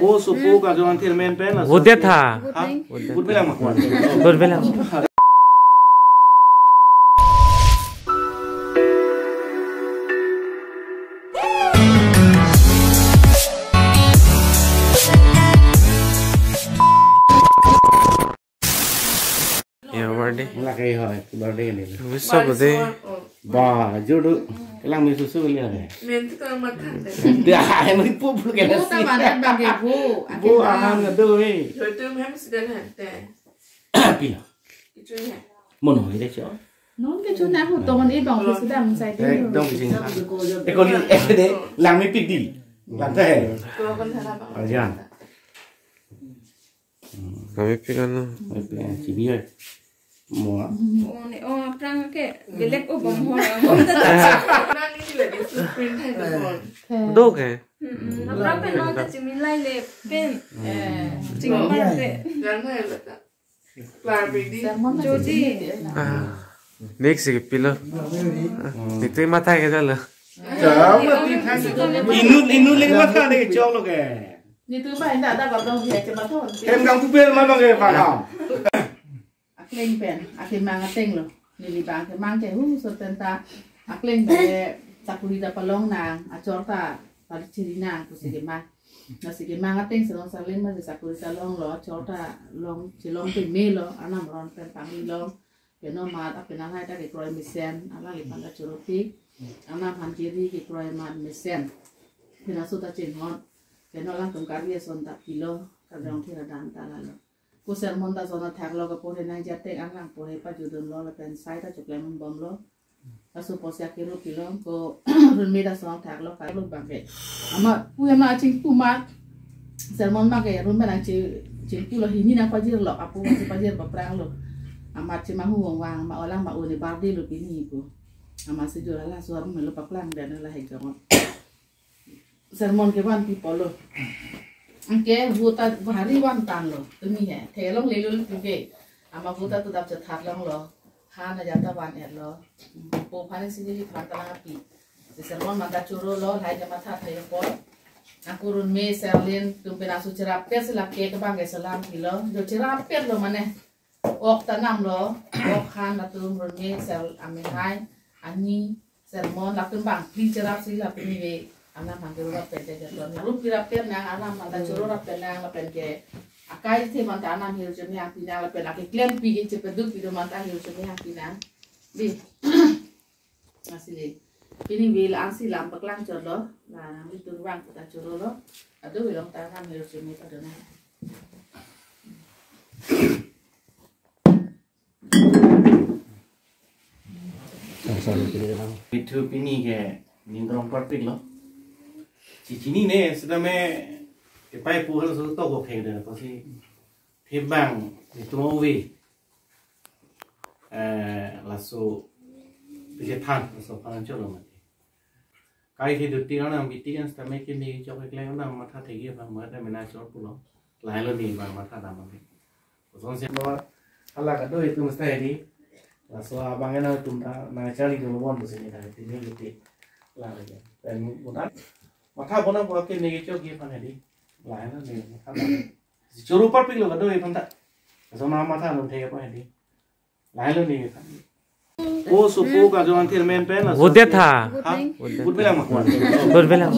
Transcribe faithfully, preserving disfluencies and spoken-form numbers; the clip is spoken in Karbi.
O sopo kajong anthir men pen la. Vote tha. Ha? Vote belang ma? Vote belang. Ya, birthday. Lake hoi, birthday ni. Wis abo de. Ba, jodo. Kelang mi susu kali ya. Men tu kang makan de. Dia, ai mari pu pu kelang. Bu ta mana bagi bu. Bu ahan ngadu eh. Yo tu mem sudah nanti. Pila. Itu ya. Mono ide cho. Non ke chuna ho ton e bang sudah mensai de. Ekdom jing. Ekoli eh de lang mi pik di. Lang teh. Kau kan hara bang. Ajan. Kami pik ano? Kami pik, eh, chibi oi. Mo. Oh, ne, oh, aphrang ke belek o bom ho. Aphrang ni le di print hai to bom. Do ke? Hmm, aphrang pen non ta chimilai le pen. Eh, chingmar ke. Jan hai bata. Klar bidi. Sermon jodi. Ah. Next ke pilo. Ah, itu mata ke dalo. Jam mati thang. Inut, inut lagi mata de chok lo ke. Nitu ba inda ada babdong dia cuma tuh. Hem kang pupel ma bang ke paham. Akleng pen, akemang ateng lo. Neli bang kemang ke hu so pen ta akleng pen sakuri ta palong nang, achor ta pali chiri nang pusi kemang. Lasi kemang ateng si non Serlin ma si sakuri ta long lo, achor ta long, chilong te me lo, anam ron pen pangri long. Peno mat apen alai ta kekroi mesen, alai lipan ta choro pik. Anam han kiri kekroi mat mesen. Pena so ta chinghon. Peno lang tum kari ason ta pilo, kajong thira dan ta lalo. Ko sermon ta jona thak lo, kapo he nang jateng anlang po he pajudun lo lapen sai ta chuklem bom lo. Kasu posi akiru pilong ko runme ta jona thak lo, kalu bangke. Ama pu ama aching pu ma sermon ma ke runme nang chi ching pu lo, hini nang pajir lo, apo si pajir paprang lo. Ama chi ma hu wang wang ma olang ma uni bardi lo pini ko. Ama si jora la suar me lo paklang dan la he jong. Sermon ke van pi polo. Anke vote ta bahari van tan lo. Tumi he. Thelong lelo tumi ke. Ama vote ta tu dap chethat long lo. Ha na jata van er lo. Po phani si neli phan ta lang api. Si sermon manda choro lo, lahai ke matha thayo po. Aku runme Serlin tum pen asu cherap pet si lake ke bang ke selam pilo. Jo cherap pet lo mane. Ok ta nam lo, ok han latum runme Sel amehai, ani, sermon latum bang, pli cherap si latum ive, anam han ke rap pen ke jaton. Lalu pi rap pen nang, anam han ta choro rap pen nang, lapen ke, akai the man ta anam hir jeme hang pinang, lapen ake klem pi ke chepedu pi do man ta hir jeme hang pinang. Di. Asile. Pini vil ansi lam paklang chot lo. La nang bitur bang kita choro lo. Ado vilong ta nang hir chumi pada na. Itu pini ke ningkrong parpik lo. Chichini ne sedame kepai puhal so toko kheng de pasi. Thibang itu mau vi. Eh, laso pije than, laso phan cholo mati. Kai ke duti nang biti kan stamik ke ni chok ke kleng nang matha thegi bang matha mena chor pulo. Lahai lo ni bang matha dam mati. Kosong se bor hala kado itu mesti di. Laso abang na tum ta na chali dulu bon sini ta tini duti. Lahai lo. Dan mudah matha bona bo ke ni chok ke phan di. Lahai lo ni matha dam. Choro parpik lo kado iphan ta. Laso na matha nung thek apa di. Lahai lo ni. O sopo kajong anthir men pen la. Vote tha. Ha? Vote belang ma? Vote belang.